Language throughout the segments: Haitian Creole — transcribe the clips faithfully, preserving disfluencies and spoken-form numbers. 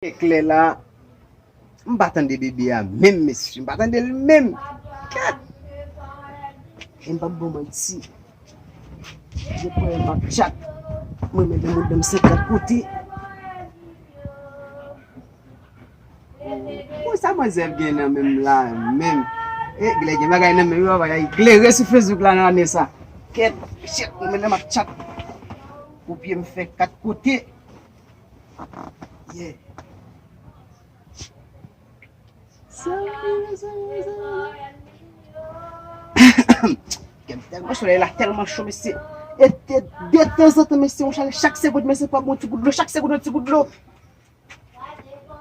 Eklè la, m pa tande bebe a menm, mesye. M pa tande l menm. Kèt! E m p ap ba w manti. Depi m ap tchat, mwen menm, moun nan m senkant kote. Bon, sa manzè gen nan men m la menm? E, lè gen bagay nan men yo, bagay klere sou Facebook la nan ane sa. Kèt, shit, mwen menm nan m ap tchat. Pou pye m fè kat kote. Yeah. Kèt, tèlman solèy la, tèlman cho, mesye. E te, detanzantan, mesye, yon chalè, chak segond, mesye, pou ap yon ti gout dlo, chak segond, yon ti gout dlo.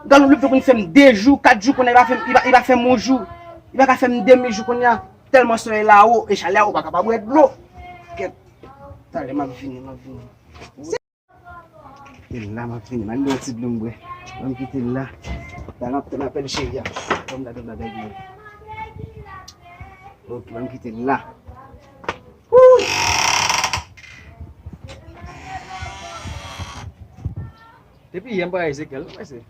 Galon lip vin fè m de jou, kat jou, kounye a li pa fè m, li pa, li pa fè m yon jou. Li pa ka fè m demi jou kounye a. Tèlman solèy la wo, e chalè a, ou pa ka pa bwè dlo. Kèt, talè m ap vini, m ap vini. E la m ap vini, m al yon ti dlo m bwè. Ban m kite l la. Talè m ap tann apèl cheri a. Ban m gade bagay li. Ok, ban m kite l la. Wouy! Depi yè m pa wè Ezekiel, non, mesye.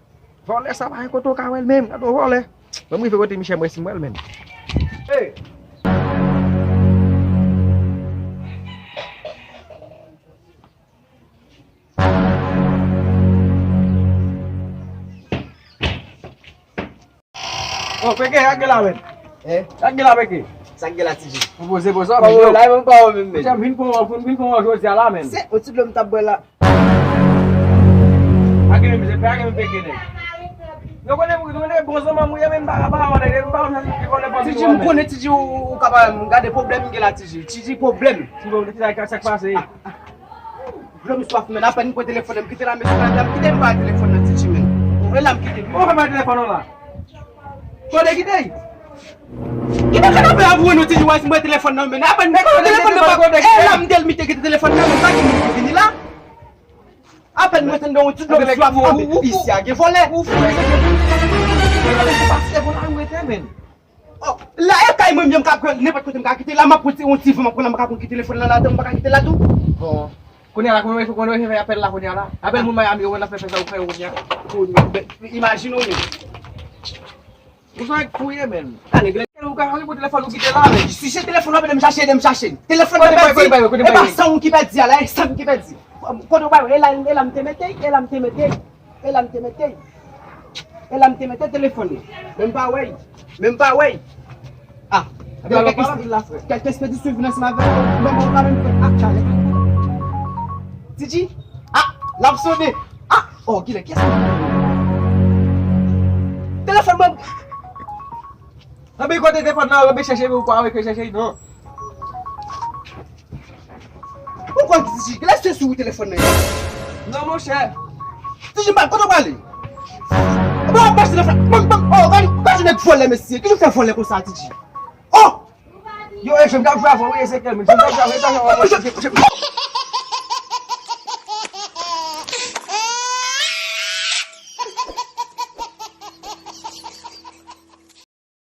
Vòlè sa pa gen kote w ka wè l menm. Gade yon vòlè. Ban m rive kote Michel, m wè si m wè l menm. Hey! Oh, Peke, sa k gen la, men? Hein? Sa k gen la, Peke? Sa k gen la, Tiji? Ou poze poze, men. Ou la, men pa ou menm, men. Vin pou mwen, vin pou mwen jodi a la, men. Se yon ti dlo m t ap bwè la. Pa gen menm, se pa gen menm, Peke, nèg. Nou konnen, nou konnen bon zanmi, mwen, men, pa, pa, pa, pa, pa, Tiji, m konnen, Tiji, ou, ou ka pa, gade pwoblèm m gen la, Tiji. Tiji, pwoblèm. Ti bon, sa k pase? Dlo m swaf, men. Apèn m pran telefòn nan, m kite la, mesye, madanm, kite m ba telefòn nan, Tiji, men. E la m kite. Ou fè mwen telefòn nan la? Kote kite? Ki nan kanapé a pou nou, Tiji, wè si m pran telefòn nan, men. Apèn m pran telefòn nan, e la m te l, mi te kite telefòn nan, men pa gen moun ki vini la. Apèn mwen tande yon ti dlo m swaf, isi a gen vòlè. Ou fou, mesye. Ou pa se vòlè, ou rete, men. Oh, la e kay mwen menm, m ka pran nenpòt kote m ka kite la, m ap pran ti, yon ti van, m ap pran la, m pa ka konn ki telefòn nan ladan, m pa ka kite la tou. Bon. Kounye a la, kòman w fè, kòman w fè apèl la kounye a la? Apèl moun Miami yo, w ap fè, fè sa w fè yo kounye a. Imajine w menm. Ou sa fouye, men. A, nèg la, ou ka fè pou telefòn ou kite la, men. Si se telefòn ou ap ede m chache, ede m chache. Telefòn nan pèdi. E pa san ou ki pèdi a la, e san ki pèdi. Kote w pa wè, e la, e la m te mete, e la m te mete. E la m te mete. E la m te mete telefòn nan. Men m pa wè. Men m pa wè. Ah, gen kèk espedisyon vin ansanm avè m. Men mwen pa menm fè. Ah, chalè. Tiji. Ah, l ap sone. Ah, oh, kilè, kiyès ki telefòn mwen? Anben kote telefòn nan, anben chèche, ou pa wè ke chèche, non. Ou kwè Tiji, lè se sou telefòn nan ye? Non, monchè. Tiji, m pa kote w prale? Bon, w ap mache nan fla-, bon, bon, oh, gade, gade yon nèg vòlè, mesye. Kijan w fè vòlè konsa, Tiji? Oh! Yo, e, jwenn m t ap jwe avè w, wi, Ezekiel, men jwenn m t ap jwe avè w, e,